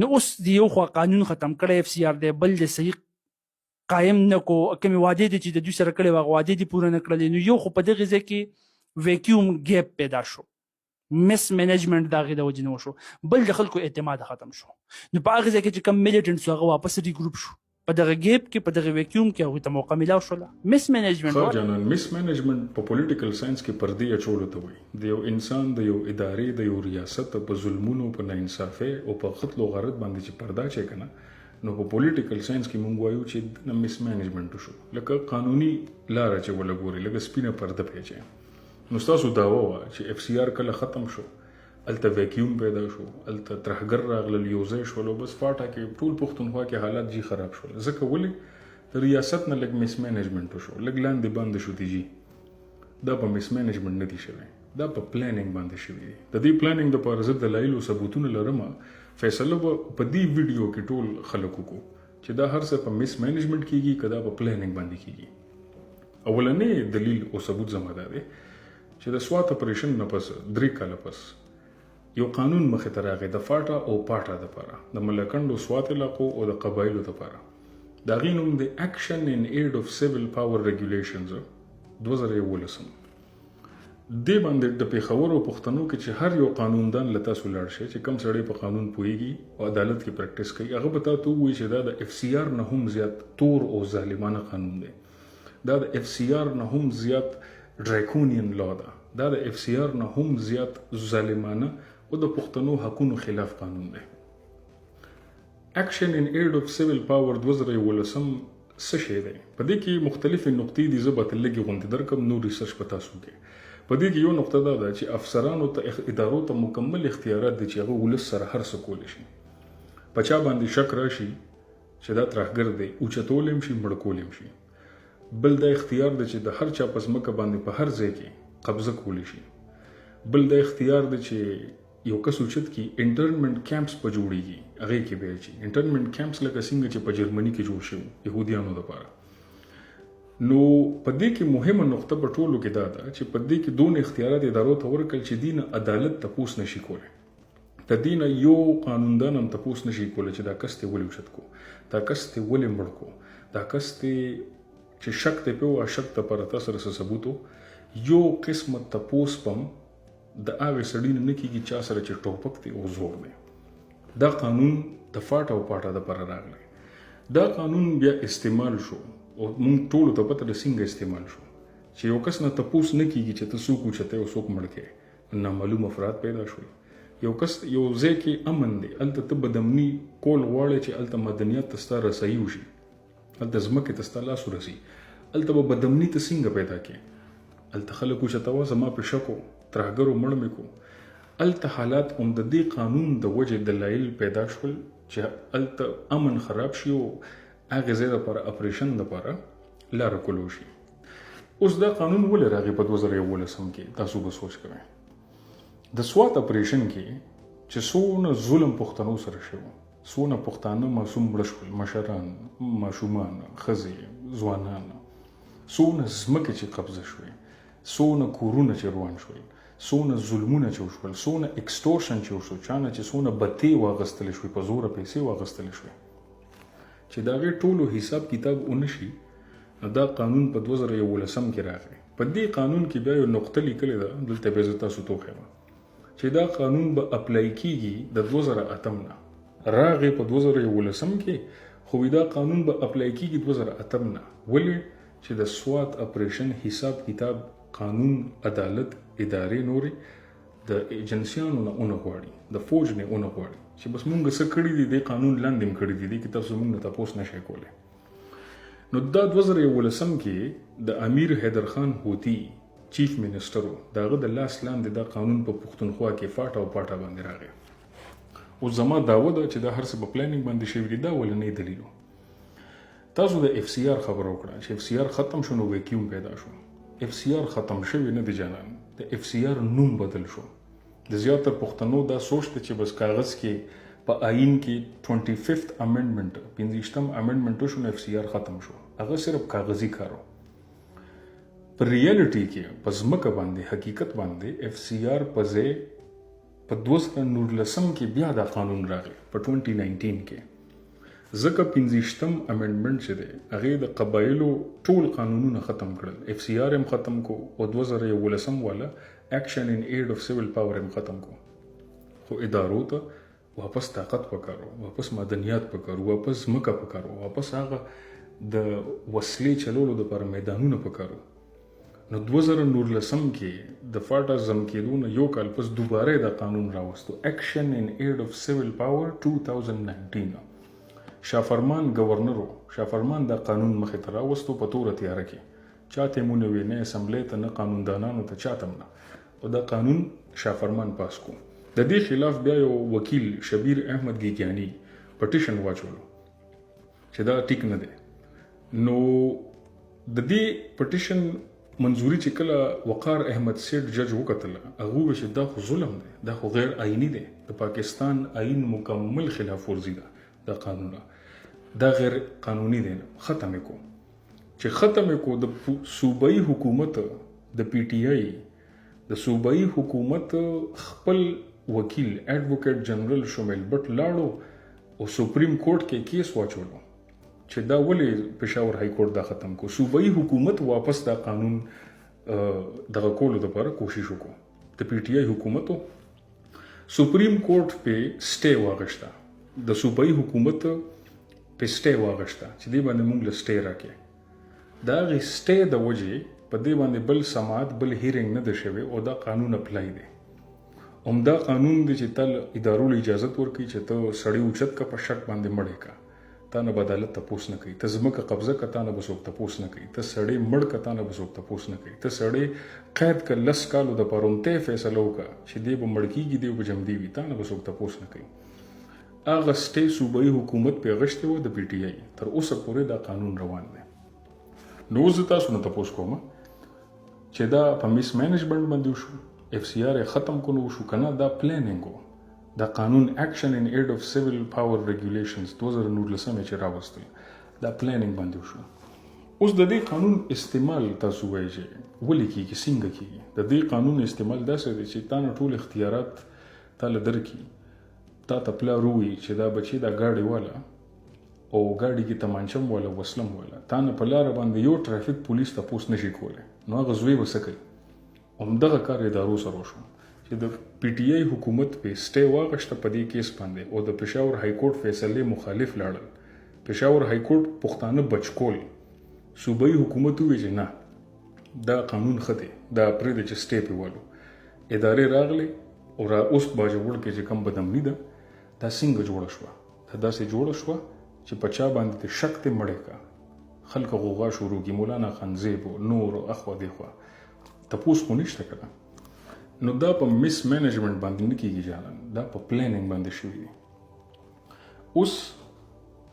نو اوس د یو خوا قانون ختم کړی اف سی آر دی، بل د صحیح قایم نه کو، کومې وعدې دي چې د دوی سره کړې وه، هغه وعدې دي پوره نه کړلې. نو یو خو په دغه ځای کې ویکیوم ګیپ پیدا شو، مس مینجمنټ د هغې د وجې نه وشو. بل د خلکو اعتماد ختم شو. نو په هغه ځای کې چې کوم میلیټنټس هغه واپس ریګروپ شو، په دغه ګیپ کې، په دغه ویکیوم کې هغوی ته موقع میلاو شوله. مس مینجمنټ ښه جانان، مس مینجمنټ په پولیټیکل ساينس کې پردې اچولو ته وایي. د یو انسان، د یو ادارې، د یو ریاست په ظلمونو، په ناانصافۍ او په قتل او غارت باندې چې پرده اچوې که نه، نو په پولیټیکل ساينس کې مونږ وایو چې نه مس مینجمنټ وشو، لکه قانوني لاره چې ولګوري، لکه سپینه پرده پیچي. نو ستاسو دعوه وه چې اف سی آر کله ختم شو، هلته ویکیوم پیدا شو، هلته ترهګر راغلل، یو ځای شول او بس فاټا کې، ټول پښتونخوا کې حالات جی خراب شول. ځکه ولې؟ د ریاست نه لږ مس مینجمنټ وشو، لږ لاندې باندې شو دي جی. دا په مس مینجمنټ نه دی شوی، دا په پلانینګ باندې شوی دی. د دې پلانینګ دپاره زه دلایل او ثبوتونه لرم. فیصله به په دې ویډیو کې ټول خلک وکړو چې دا هر څه په مس مینجمنټ کیږي که دا په پلانینګ باندې کیږي. اولنې دلیل او ثبوت زما دا دی چې د سوات اپریشن نه پس 3 کاله پس یو قانون مخې ته راغی د فاټا او پاټا دپاره، د ملکنډ او سوات علاقو او د قبایلو دپاره. د هغې نوم دی Action in Aid of Civil Power Regulations 2011. دې باندې د پېښور او پښتنو کې چې هر یو قانوندان له تاسو لاړ شي، چې کم سړی په قانون پوهیږي او عدالت کې پریکټس کوي، هغه به تاته ووایي چې دا د اف سی آر نه هم زیات تور او ظالمانه قانون دی، دا د اف سی آر نه هم زیات ډریکونین لا ده، دا د اف سی آر نه هم زیات ظالمانه او د پښتنو حقونو خلاف قانون دی. Action in Aid of Civil Power 2011 څه شی دی؟ په دې کې مختلفې نقطې دي، زه به ته لږې غوندې درکم، نور ریسرچ به تاسو کې. په دې کې یو نقطه دا ده چې افسرانو ته، ادارو ته مکمل اختیارات دي چې هغه ولس سره هر څه کولی شي. په چا باندې شک راشي چې دا ترهګر دی، اوچتولی هم شي، مړ کولی هم شي. بل دا اختیار دی چې د هر چا په ځمکه باندې په هر ځای کې قبضه کولی شي. بل دا اختیار دی چې یو کس اوچت کی، انټرنمنټ کیمپس په جوړیږي، هغې کې به چې انټرنمنټ کیمپس لکه څنګه چې په جرمني کې جوړ شوی یهودیانو دپاره. نو په دې کې مهمه نقطه په ټولو کې دا ده چې په دې کې دون اختیارات ادارو ته ورکړل چې دین عدالت تپوس نشي کولی، د دین یو قانوندان هم تپوس نشي کولی چې دا کس ته ولې اوچت کو، دا کس ته ولې مړ کو، دا کس ته چې شک ته په شک ته پر تاسو سره ثبوت. یو قسمه تپوس پم د هغه سړي نه کیږي چا سره چې ټوپک دی او زور دی. دا قانون د فاټا او پاټا د پر راغلی. دا قانون بیا استعمال شو او مونږ ټولو ته پته ده څنګه استعمال شو، چې یو کس نه تپوس نه کیږي چې ته څوک اوچتې او څوک مړ کې. نامعلوم افراد پیدا شول. یو کس، یو ځای کې امن دی، هلته ته بدامني کول غواړې چې هلته معدنیات ته ستا رسایي وشي، هلته ځمکې ته ستا لاس ورسي، هلته به بدامني ته څنګه پیدا کې؟ هلته خلک اوچتوه، زما په شکو ترهګرو، مړ مې کو. هلته حالات هم د دې قانون د وجې دلایل پیدا شول چې هلته امن خراب شي او هغې ځای دپاره اپریشن دپاره لاره کولو شي. اوس دا قانون ولې راغی په 2011 کې؟ تاسو به سوچ کوئ، د سوات اپریشن کې چې څونه ظلم پښتنو سره شوی، څونه پښتانه معصوم مړه شول، مشران، ماشومان، ښځې، ځوانان، څونه ځمکې چې قبضه شوې، څونه کورونه چې روان شول، څونه ظلمونه چې وشول، څونه extortion چې وشو، چا نه چې څونه بتې واغستل شوې، په زوره پیسې واغستل شوې، چې د هغې ټولو حساب کتاب ونشي، نو دا قانون په 2011 کې راغی. په دې قانون کې بیا یو نقطه لیکلې ده، دلته به زه تاسو ته وښیم چې دا قانون به apply کیږي د 2008 نه. راغی په 2011 کې، خو دا قانون به apply کیږي 2008 نه. ولې؟ چې د سوات اپریشن حساب کتاب قانون، عدالت، ادارې نورې د ایجنسیانو نه ونه غواړي، د فوج نه ونه غواړي چې بس مونږ څه کړي دي، د قانون لاندې هم کړي دي، دې کې تاسو مونږ نه تپوس نشئ کولی. نو دا 2011 کې د امیر حیدر خان هوتی چیف منسټر و، د هغه د لاس لاندې دا قانون په پښتونخوا کې فاټا او پاټا باندې راغی. اوس زما دعوه ده چې دا هر څه په پلانینګ باندې شوي دي. دا اولنی دلیل و. تاسو د اف سی آر خبره وکړه چې اف سی آر ختم شو نو ویکیوم پیدا شو. اف سی آر ختم شوی نه دی جانان، د اف سی آر نوم بدل شو. د زیاتر پښتنو دا سوچ دی چې بس کاغذ کې، په آئین کې 25 امندمنټ، 25 امندمنټ وشو نو اف سی آر ختم شو. هغه صرف کاغذي کار و. په ریالټي کې، په ځمکه باندې، حقیقت باندې اف سی آر په ځای په 2019 کې بیا دا قانون راغی په 2019 کې، ځکه 25 امندمنټ چې دی هغې د قبایلو ټول قانونونه ختم کړل، اف سي آر هم ختم کو او 2011 والا اکشن ان ایډ اف سیول پاور هم ختم کو. خو ادارو ته واپس طاقت پکارو، واپس معدنیات پکارو، واپس ځمکه پکارو، واپس هغه د وسلې چلولو دپاره میدانونه پکارو. نو 2019 کې د فاټا ضم کېدو نه یو کال پس دوباره دا قانون راوستو، اکشن ان ایډ اف سیول پاور 2019. شاه فرمان گورنر و، شاه فرمان دا قانون مخې ته راوستو په توره تیاره کې، چاته یې مونږ وی، نه اسمبلۍ ته، نه قانوندانانو ته، چاته هم نه. او دا قانون شاه فرمان پاس کو. د دې خلاف بیا یو وکیل شبیر احمد ګیګیانی پټیشن واچولو چې دا ټیک نه دی. نو د دې پټیشن منظوري چې کله وقار احمد سیټ جج وکتله، هغه وویل چې دا خو ظلم دی، دا خو غیر آئیني دی، د پاکستان آئین مکمل خلاف ورزي ده دا قانون، دا غیر قانوني دی، ختم یې کو. چې ختم یې کو، د صوبایي حکومت د پی ټی آی د صوبایي حکومت خپل وکیل ایډوکیټ جنرال شمیل بټ لاړو او سپریم کورټ کې کیس واچولو چې دا ولې پېښور های کورټ دا ختم کو. صوبایي حکومت واپس دا قانون دغه کولو دپاره کوشش وکړو، د پی ټی آی حکومت. سپریم کورټ په سټې واغشته، د صوبایي حکومت په سټې واغشته چې دې باندې مونږ له سټې راکې. د هغې سټې د وجې په دې باندې بل سماعت بل هیرینګ نه دی شوی او دا قانون اپلای دی. همدا قانون دی چې تا ادارو له اجازت ورکوي چې ته سړی اوچت که په شک باندې مړی که، تا نه به عدالت تپوس نه کوي، ته ځمکه قبضه که تا نه به څوک تپوس نه کوي، ته سړی مړ که تا نه به څوک تپوس نه کوي، ته سړی قید که 10 کالو دپاره هم ته فیصله وکړه چې دی به مړ کېږي دی به جمدی وي، تا نه به څوک تپوس نه کوي. هغه سټې صوبایي حکومت پرې غشتې وه د پي ټي آی، تر اوسه پورې دا قانون روان دی. نو اوس زه تاسو نه تپوس کوم چې دا په میس مینجمنټ باندې وشو، اف سي آر یې ختم کو نو وشو که نه، دا پلانینګ و. دا قانون اکشن ان ایډ اف سیول پاور ریګولیشنز 2019 یې چې راوستل دا پلانینګ باندې وشو. اوس د دې قانون استعمال تاسو وایئ چې ولې کېږي، څنګه کېږي؟ د دې قانون استعمال داسې دی چې تا نه ټول اختیارات تا له درکړي، تا ته پلار ووایي چې دا بچی دا ګاډی واله او ګاډي کې تمانچم واله وسلم واله، تا نه په لاره باندې یو ټرافیک پولیس تپوس نشي کولی، نو هغه زوی به څه کوي؟ همدغه کار ادارو سره وشو چې د پی ټی آی حکومت په سټې واغشته په دې کیس باندې او د پېښور های کورټ فیصلې مخالف لاړل. پېښور های کورټ پښتانه بچ کول، صوبایي حکومت وویل چې نه دا قانون ښه دی، دا پرېږده چې سټې پې والو. ادارې راغلې او را اوس باجوړ کې چې کوم بدامني ده دا څنګه جوړه شوه؟ دا داسې جوړه شوه چې په چا باندې ته شک دی مړی که، خلک غوغا شروع کړي، مولانا خانزیب او نور اخوا دیخوا، تپوس خو نشته که نه. نو دا په میس مینجمنټ باندې نه کېږي جانان، دا په پلانینګ باندې شوي دي. اوس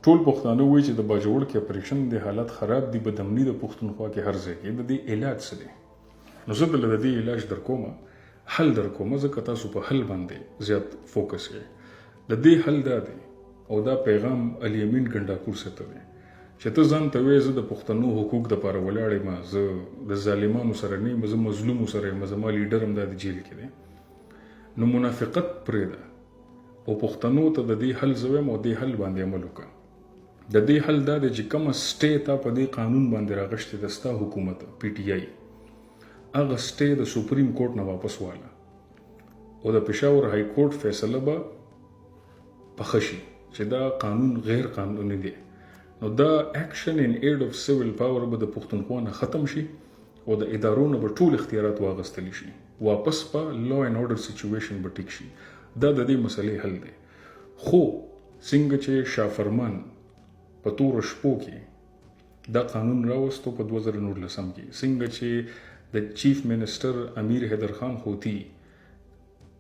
ټول پښتانه وایي چې د باجوړ کې اپریشن دی، حالت خراب دي، بدامني د پښتونخوا کې هر ځای کې، د دې علاج څه دی؟ نو زه دله د دې علاج در کوم، حل در کوم، ځکه تاسو په حل باندې زیات فوکس یئ. د دې حل دا دی او دا پیغام علي امین ګنډاپور صاحب ته دی چې ته ځان ته وایې زه د پښتنو حقوق دپاره ولاړ یم، زه د ظالمانو سره نه یم، زه مظلومو سره یم، زما لیډر هم دا د جیل کې دی. نو منافقت پرېږده او پښتنو ته د دې حل زه وایم او دې حل باندې عمل وکړه. د دې حل دا دی چې کومه سټې تا په دې قانون باندې راغشتې ده ستا حکومت پی ټي آی، هغه سټې د سپریم کورټ نه واپس واله او د پېښور های کورټ فیصله به پخه شي چې دا قانون غیر قانوني دی. نو دا اکشن ان ایډ اف سیول پاور به د پښتونخوا نه ختم شي او د ادارو نه به ټول اختیارات واغستل شي، واپس په لا اینډ آرډر سچویشن به ټیک شي. دا د دې مسلې حل دی. خو څنګه چې شاه فرمان په تورو شپو کې دا قانون راوستو په 2019 کې، څنګه چې د چیف منسټر امیر حیدر خان هوتی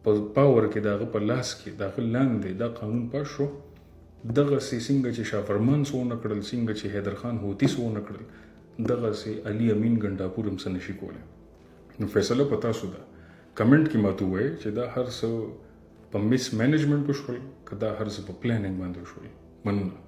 په پاور کې د هغه په لاس کې د هغه لاندې دا قانون پاس شو، دغسې څنګه چې شاه فرمان څه ونه کړل، څنګه چې حیدر خان هوتی څه ونه کړل، دغسې علي امین ګنډاپور هم څه نشي کولی. نو فیصله په تاسو ده. کمنټ کې ماته ووایئ چې دا هر څه په میس مینجمنټ وشول که دا هر څه په پلانینګ باندې وشول. مننه.